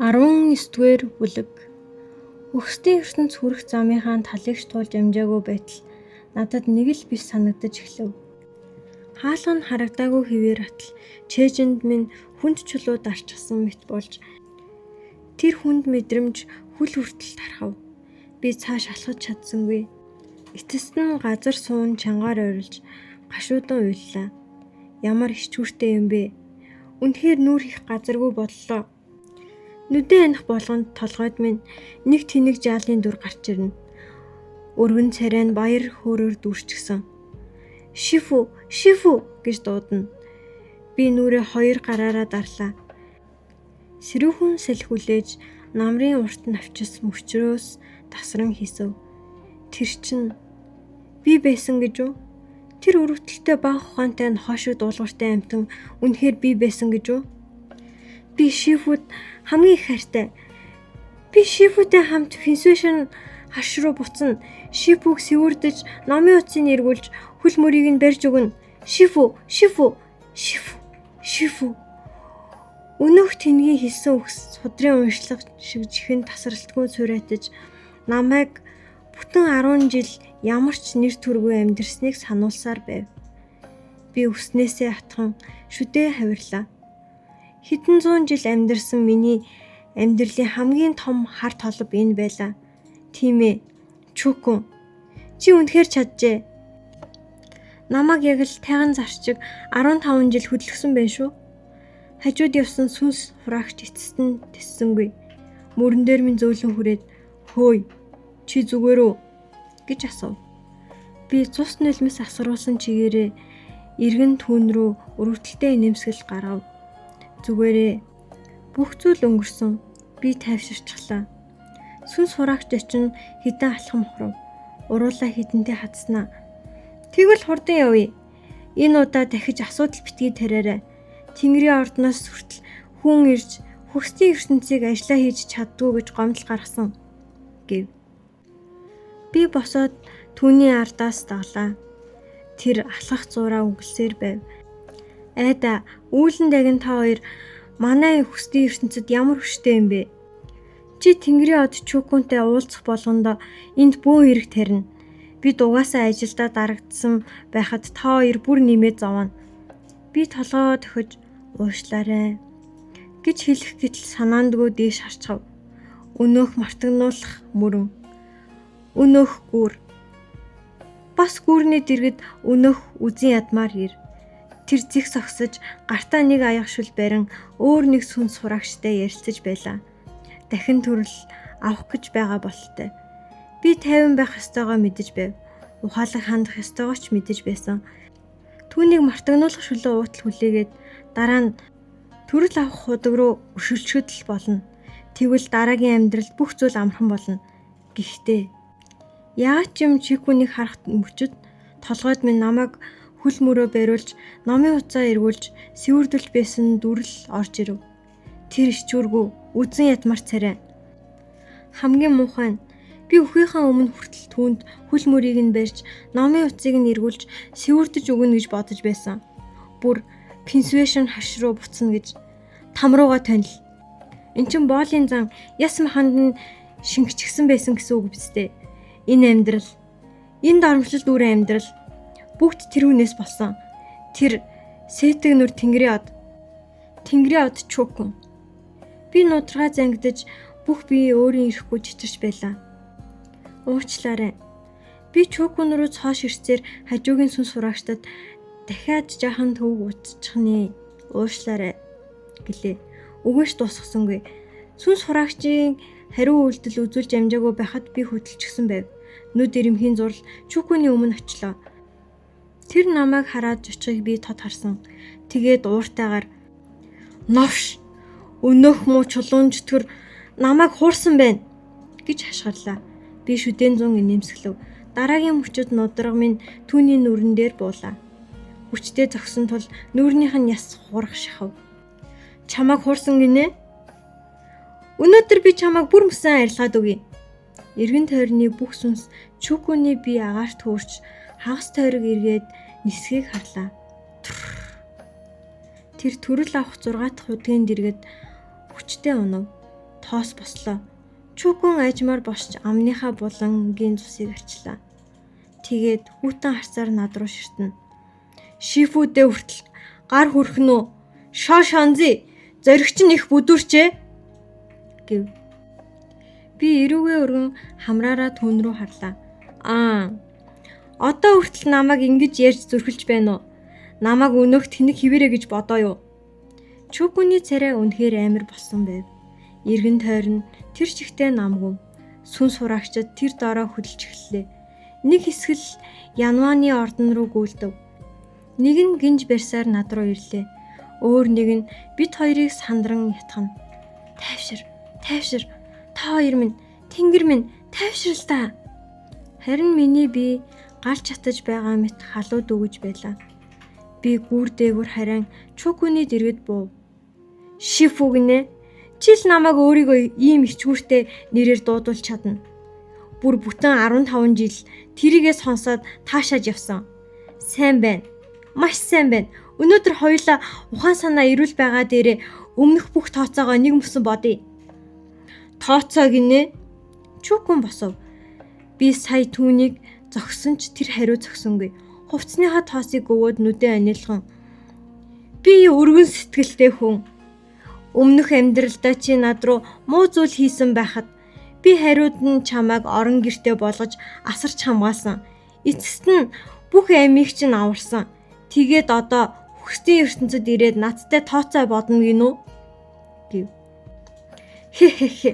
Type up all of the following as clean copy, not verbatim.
19-р бүлэг. Өгсдийн ертөнц хүрэх замынхаа талыг ч туулж амжаагүй байтал надад нэг л биш санагдаж эхлэв. Хаалга нь харагдаагүй хэвээр атал чээжинд минь хүнд чулуу дарчихсан мэт болж тэр хүнд мэдрэмж хөл хүртэл тархав. Би цааш алхаж чадсангүй. Эцэст нь газар суун чангаар ойрлож гашуудан уйллаа. Ямар ичүүртэй юм бэ? Үнэхээр нүүр хийх газаргүй боллоо. Нүдэн аних болгонд толгойд минь нэг тэнэг жаалын дүр гарч ирнэ. Өргөн царай нь баяр хөөрөөр дүүрчихсэн. "Шифу, шифу" гэж дуудана. Би нүрээ хоёр гараараа дарлаа. Сэрүүхэн салхи хүлээж намрын урт навчис мөчрөөс тасран хийсв. Тэр чинь би байсан гэж үү? Тэр өрөвдөлтэй бага ухаантай нохой шиг дуулууртай амьтан үнэхээр би байсан гэж үү? Би шифуд хамгийн их хайртай. Би шифутэй хамт Финсвэшн хаш руу буцна. Шифуг сэвүүрдэж, номын утсыг эргүүлж, хөл мөрийг нь барьж өгнө. Шифу, шифу, шифу, шифу. Өнөөх тэнгийн хэлсэн үгс судрын уншлага шиг чихэнд тасралтгүй цураатаж намайг бүтэн 10 жил ямар ч нэр төргүй амьдарсныг сануулсаар байв. Би үснээсээ атхан шүдээ хавирлаа. Хэдэн зуун жил амьдарсан миний амьдралын хамгийн том хар толб энэ байлаа. Тийм ээ. Чүкүн. Чи үнэхээр чаджээ. Намайг яг л тайган зарчиг 15 жил хөдөлгсөн байх шүү. Хажууд явсан сүнс хураагч эцэст нь тэссэнгүй. Мөрөн дээр минь зөөлөн хүрээд "Хөөй, чи зүгээр үү?" гэж асуув. Би цус нулимс асгаруулсан чигээрээ эргэн түүн рүү өрөвдөлтэй инээмсэглэл гаргав. Зүгээрээ. Бүх зүйл өнгөрсөн. Би тайвширчлаа. Сүнс хураагч очин хідэн алхам хурав. Уруулаа хідэнтэй хатснаа. Тэгвэл хурдан явъя. Энэ удаа дахиж асуудал битгий тариарай. Тэнгэрийн ордноос хүртэл хүн ирж хөгсдийн ертөнцийг ажлаа хийж чаддгүй гэж гомдол гаргасан гэв. Би босоод түүний ардаас даглаа. Тэр алхах зураа үгэлсээр байв. Айда, үүлэн дагин та хоёр манай хүсдийн ертөнцид ямар хүчтэй юм бэ? Чи Тэнгэрийн од Чүкүнтэй уулзах болгондоо энд бөөн хэрэг тарина. Бид угаасаа ажилдаа дарагдсан байхад та хоёр бүр нэмээд зовооно. Би толгоо дохиж уушлаарай гэж хэлэх гэтэл санаандгүй дээш харчхав. Өнөөх мартагнуулах мөрөн. Өнөөх гүр. Бас гүрний дэргэд өнөөх үзэн ядмаар ир. Тэр зэх зогсож гартаа нэг аяг шүл барин өөр нэг сүнс хураагчтай ярилцаж байлаа. Дахин төрөл авах гэж байгаа бололтой. Би тайван байх ёстойгоо мэдэж байв. Ухаалаг хандах ёстойгоо ч мэдэж байсан. Түүнийг мартагнуулах шүлөө уутал хүлээгээд дараа нь төрөл авах худаг руу өшөлчгөд л болно. Тэгвэл дараагийн амьдралд бүх зүйл амархан болно. Гэхдээ яагаад ч юм Чикүнийг харах мөчөд толгойд минь намайг хөл мөрөө бариулж, номын хуцаа эргүүлж, сэвүүрдүүлж байсан дүрэл орж ирэв. Тэр ичүүргүй үзэн ядмар царай. Хамгийн муухай нь би үхийнхээ өмнө хүртэл түүнд хөл мөрийг нь барьж, номын утсыг нь эргүүлж, сэвүүрдэж өгнө гэж бодож байсан. Бүр Пенсвэшн хаш руу буцна гэж там руугаа тонил. Эн чин боолын зан яс маханд нь шингэчихсэн байсан гэсэн үг биз дээ. Энэ амьдрал, энэ доромжлол дүүрэн амьдрал бүгд тэр хүнээс болсон. Тэр сэтэг нүр Тэнгэрийн од. Тэнгэрийн од Чүкүн. Би нударгаа зангидаж бүх бие өөрийн ирэхгүй чичирч байлаа. Уучлаарай. Би Чүкүн рүү цоо ширтсээр хажуугийн сүнс хураагчдад дахиад жаахан төвөг уцчих нэ. Уучлаарай гэлээ. Үгээш дуусгасангүй. Сүнс хураагчийн хариу үйлдэл үзүүлж амжаагүй байхад би хөдөлчихсөн байв. Нүд ирэмхийн зурл Чүкүний өмнө очлоо. Тэр намайг хараад очихыг би тод харсан. Тэгээд ууртайгаар "Новш, өнөөх муу чулуун чөтгөр намайг хуурсан байна" гэж хашгирлаа. Би шүдэн зун инээмсэглэв. Дараагийн мөчөд нудраг минь түүний нүрэн дээр буулаа. Хүчтэй зогсон тул нүүрнийх нь яс хурах шахав. Чамайг хуурсан гинэ? Өнөөдөр би чамайг бүр мөсөн арилгаад өгье. Эргэн тойрны бүх сүнс Чүкүний бие агаарт хөөрч хагас тойрог эргээд нисгийг харлаа. Тэр төрөл авах 6 дахь худгийн дэргэд хүчтэй унав. Тоос бослоо. Чүүкүн ажмаар босч амныхаа булангийн цусыг арчлаа. Тэгээд хүйтэн харцаар над руу ширтэнэ. Шифүүдээ хүртэл гар хүрхэн үү? Шоо шонзи зоригч нь их бүдүүрчээ гэв. Би эрүүгээ өргөн хамраараа түүн рүү харлаа. Аа. Одоо хүртэл намайг ингэж ярьж зүрхэлж байна уу? Намайг өнөөх тэнэг хിവэрэ гэж бодоо юу? Чүүкүний царай үнэхээр амар болсон байв. Эргэн тойрон тэр чигтээ намгүй. Сүн сураагчид тэр доороо хөдөлж эхэллээ. Нэг хэсэг л Янваны ордон руу гүйлдэв. Нэг нь гинж барьсаар над руу ирлээ. Өөр нэг нь бид хоёрыг сандран ятгана. Тайвшир, тайвшир. Та хоёр минь, тэнгэр минь, тайвшир л та. Харин миний бие гал чатаж байгаа мэт халуу дүүгэж байлаа. Би гүр дээгүр харин чүүкүний дэргэд буув. Шиф үгнэ. Чи л намайг өөрийгөө ийм ичгүүртэй нэрээр дуудуулж чадна. Бүр бүтэн 15 жил тэрийгэ сонсоод таашааж явсан. Сайн байна. Маш сайн байна. Өнөөдөр хоёулаа ухаан санаа эрүүл байгаа дээрээ өмнөх бүх тооцоогоо нэг мөсөн бодъё. Тооцоо гинэ. Чүүкүн босов. Би сая түүнийг зогсон ч тэр хариу зогсонгүй. Хувцсныхаа тоосыг өвөөд нүдээ анилган. Би өргөн сэтгэлтэй хүн. Өмнөх амьдралдаа чи над руу муу зүйл хийсэн байхад би хариуд нь чамайг орон гэртээ болгож асарч хамгаалсан. Эцэст нь бүх амийг чинь аварсан. Тэгээд одоо үхсдийн ертөнцид ирээд надтай тооцоо бодно гинүү гэв. Хе хе хе.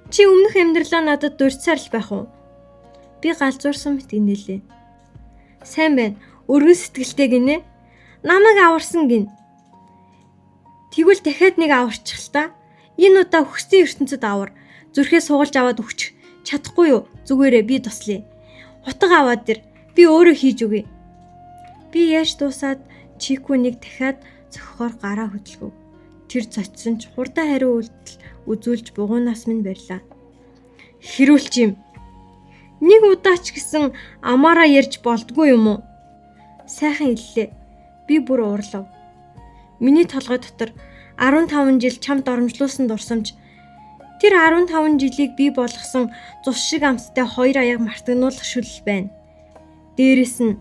Чи өмнөх амьдралаа надад дурдсаар л байх уу? Би галзуурсан мэт инээлээ. Сайн байна. Өргөн сэтгэлтэй гинэ. Намайг аварсан гин. Тэгвэл дахиад нэг аварчих л та. Энэ удаа үхсдийн ертөнцид авар. Зүрхээ сугалж аваад өгч. Чадахгүй юу? Зүгээрээ би туслая. Утга аваад ир. Би өөрөө хийж өгье. Би яаж дуусаад Чикүнийг дахиад цохихоор гараа хөдөлгөв. Тэр цоцсон ч хурдан хариу үйлдэл үзүүлж бугуунаас минь барьлаа. Хэрүүлч юм. Нэг удаа ч гэсэн амаараа ярьж болдгүй юм уу? Сайхан иллээ. Би бүр уурлав. Миний толгой дотор 15 жил чамд доромжлуулсан дурсамж тэр 15 жилийг би болгосон цус шиг амттай хоёр аяг мартагнуулах шүлэл байна. Дээрэс нь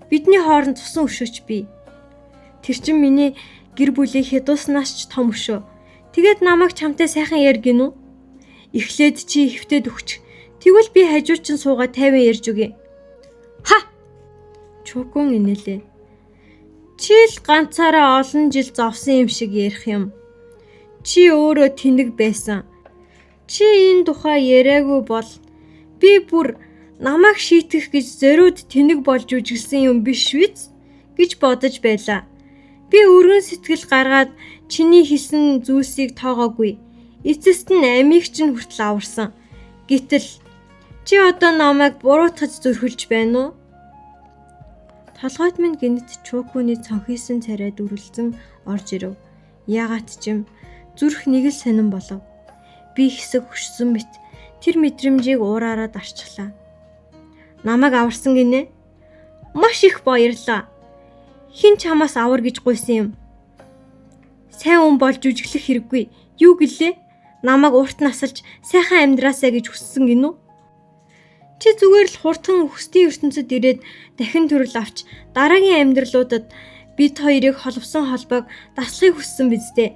бидний хооронд цусан өшөөч бий. Тэр чинь миний гэр бүлийн хядууснаас ч том өшөө. Тэгээд намайг чамтай сайхан яар гинүү? Эхлээд чи хэвтээд өгч. Тэгвэл би хажуу чинь суугаад тайван ярьж өгье. Ха! Чүүкүн инээлээ. Чи л ганцаараа олон жил зовсон юм шиг ярих юм. Чи өөрөө тэнэг байсан. Чи энэ тухай яриаггүй бол би бүр намайг шийтгэх гэж зориуд тэнэг болж үжиглэсэн юм биш биз гэж бодож байлаа. Би өргөн сэтгэл гаргаад чиний хэлсэн зүйлсийг тоогоогүй. Эцэст нь амийг чинь хүртэл аварсан. Гэтэл чи одоо намайг буруутгаж зөрхөлж байна уу? Толгойд минь гэнэт чүүкүний цонхийсэн царай дүрлзэн орж ирэв. Яагаад ч юм зүрх нэг л сонин болов. Би хэсэг хөшсөн мэт тэр мэдрэмжийг уураараа дарчглаа. Намайг аварсан гинэ? Маш их баярлаа. Хэн чамаас авар гэж гуйсан юм? Сайн хүн болж жүжиглэх хэрэггүй. Юу гэлээ? Намайг урт насалж сайхан амьдраасай гэж хүссэн гинүү? Чи зүгээр л хурдхан үхсдийн ертөнцид ирээд дахин төрөл авч дараагийн амьдралуудад бид хоёрыг холбосон холбоог даслахыг хүссэн биз дээ.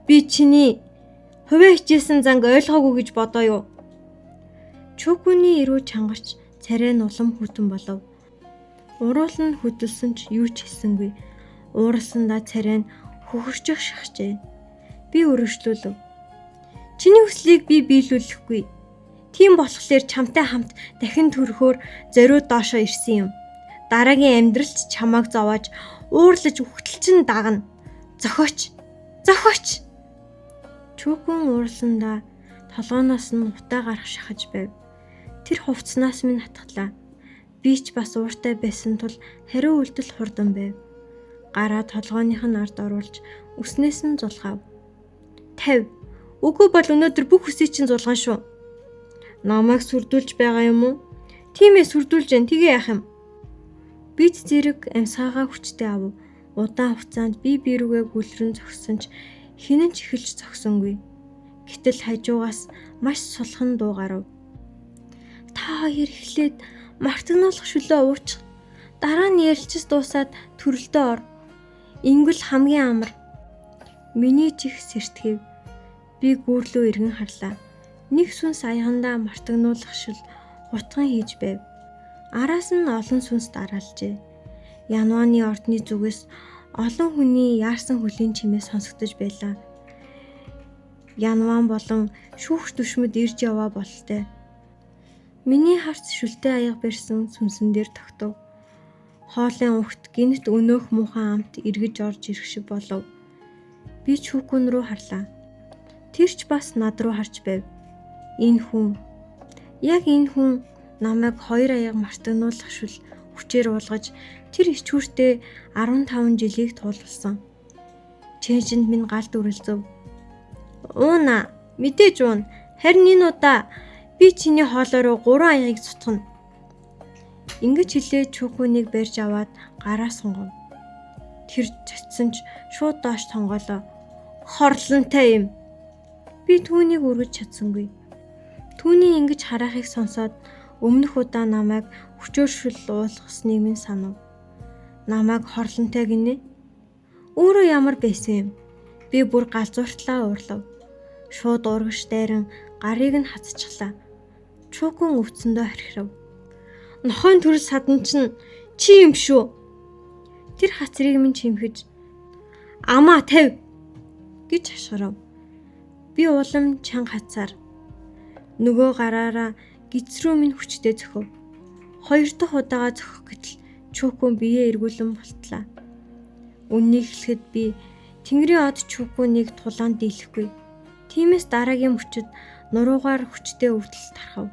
Би чиний хувиа хичээсэн занг ойлгоогүй гэж бодоо юу? Чүүкүний эрүү чангарч царай нь улам хүйтэн болов. Уруул нь хөдөлсөн ч юу ч хэлсэнгүй. Ууралсандаа царай нь хөхөрчих шахжээ. Би өргөжлүүлв. Чиний хүслийг би биелүүлэхгүй. Тийм болохоор чамтай хамт дахин төрөхөөр зориуд доошоо ирсэн юм. Дараагийн амьдралч чамайг зовоож уурлаж үхтэл чинь дагна. Зохиоч. Зохиоч. Чүүкүн уурлсандаа толгооноос нь утаа гарах шахаж байв. Тэр хувцснаас минь хатглаа. Би ч бас ууртай байсан тул хариу үйлдэл хурдан байв. Гараа толгойных нь ард оруулж үснээс нь зулгаав. 50. Үгүй бол өнөөдөр бүх үсийг чинь зулгана шүү. Намайг сүрдүүлж байгаа юм уу? Тийм ээ, сүрдүүлж байна. Тэгээ яах юм? Бид зэрэг амьсгаагаа хүчтэй ав. Удаан хугацаанд би би рүүгээ гүлрэн зогссон ч хинэн ч эхэлж зогсонгүй. Гэтэл хажуугаас маш сулхан дуу гарав. Та хоёр эхлээд мартагнуулах шүлөө уучих. Дараа нь ярилцаж дуусаад төрөлдөө ор. Ингэл хамгийн амар. Миний чих сэртгэв. Би гүүрлөө эргэн харлаа. Нэг сүнс аягандаа мартагнуулах шил хутган хийж байв. Араас нь олон сүнс дараалжээ. Янваны ордны зүгээс олон хүний яарсан хөлийн чимээ сонсогдож байлаа. Янван болон шүүгч түшмэд ирж яваа бололтой. Миний харц шүлтэй аяга барьсан сүнсэн дээр тогтов. Хоолын угт гинт өнөөх муухай амт эргэж орж ирэх шиг болов. Би чүүкүн рүү харлаа. Тэр ч бас над руу харж байв. Энэ хүн яг энэ хүн намайг хоёр аяга мартагнуулах шүл хүчээр уулгаж тэр ичүүртээ 15 жилийг туулсан. Чэнжинд минь галд үрэлзэв. Ууна, мэдээж уун. Харин энэ удаа би чиний хоолой руу 3 аягийг цутгана. Ингэж хэлээд чүүкүнийг барьж аваад гараа сунгав. Тэр цоцсон ч шууд доош тонгоолоо. Хорлонтой юм. Би түүнийг өргөж чадсангүй. Түүний ингэж хараахыг сонсоод өмнөх удаа намайг хүчөөршөл уулгасныг минь санав. Намайг хорлонтой гинэ. Өөрөө ямар байсан юм? Би бүр галзууртлаа уурлав. Шууд урагш дайран гарыг нь хацчихлаа. Чүүкүн өвцөндөө хархирав. Нохойн төрөл садан чинь чи юм шүү. Тэр хацрыг минь чимхэж амаа тавь гэж хашгирав. Би улам чанга хацаар нөгөө гараараа гиз рүү минь хүчтэй зөхөв. Хоёр дахь удаага зөхөх гэтэл чүүкүн биеэ эргүүлэн болтлаа. Үннийг хэлэхэд би Тэнгэрийн од чүүкүнийг тулаанд дийлэхгүй. Тиймээс дараагийн мөчөд нуруугаар хүчтэй өвдөл тархав.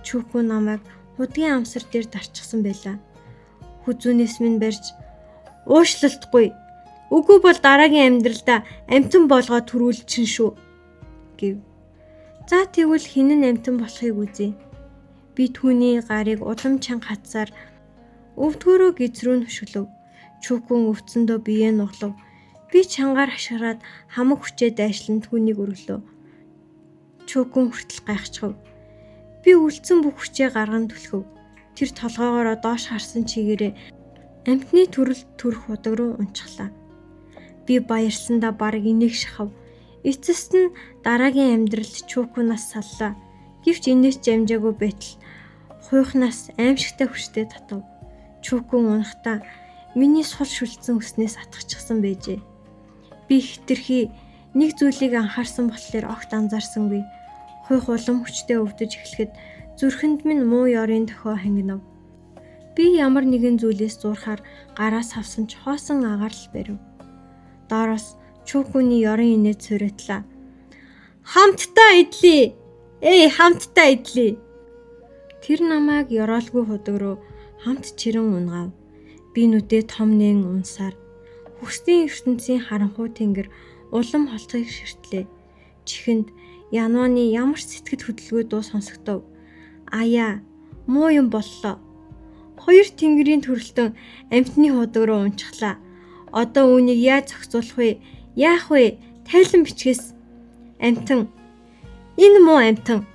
Чүүкүн намайг худгийн амсар дээр дарчихсан байлаа. Хүзүүнээс минь барьж уушлалтгүй. Үгүй бол дараагийн амьдралдаа амьтан болгоо төрүүлчин шүү гэв. За тэгвэл хэн нь амьтан болохыг үзье. Би түүний гарыг улам чанга хатсаар өвдгөөрөө гиз рүү нүшгэлв. Чүүкүн өвцөндөө биеэ нуглав. Би чангаар хашгираад хамаг хүчээ дайшлан түүнийг өргөлөө. Чүүкүн хүртэл гайхчихв. Би үлдсэн бүх хүчээ гарган түлхэв. Тэр толгоогоороо доош харсан чигээрээ амьтны төрөл төрөх удаг руу унчихлаа. Би баярлсандаа бараг инех шахав. Эцэст нь дараагийн амьдралд чүүкүнаас саллаа. Гэвч инээс ч амжаагүй байтал хуйхнаас аимшигтай хүчтэй татав. Чүүкүн унахдаа миний сул шүлтсэн өснээс атгачихсан байжээ. Би хитрхи нэг зүйлийг анхаарсан болохоор огт анзаарсангүй. Хуйх улам хүчтэй өвдөж эхлэхэд зүрхэнд минь муу ёрын дохио хангинав. Би ямар нэгэн зүйлээс зуурхаар гараас авсан ч хоосон агаар л барив. Доороос чүүкүний ёрын инээд суриатлаа. Хамтдаа идлээ. Эй, хамтдаа идлээ. Тэр намайг ёроолгүй худаг руу хамт чирэн унгаав. Би нүдээ том нээн унсаар хөрсдийн ертөнцийн харанхуй тэнгэр улам холтохыг ширтлээ. Чихэнд Янваны ямар ч сэтгэл хөдлөлгүй дуу сонсогдов. Аяа, муу юм боллоо. Хоёр тэнгэрийн төрөлтөн амьтны худаг руу унчихлаа. Одоо үүнийг яаж зохицуулах вэ? Яах вэ? Тайлан бичгээс. Амьтан. Энэ муу амьтан.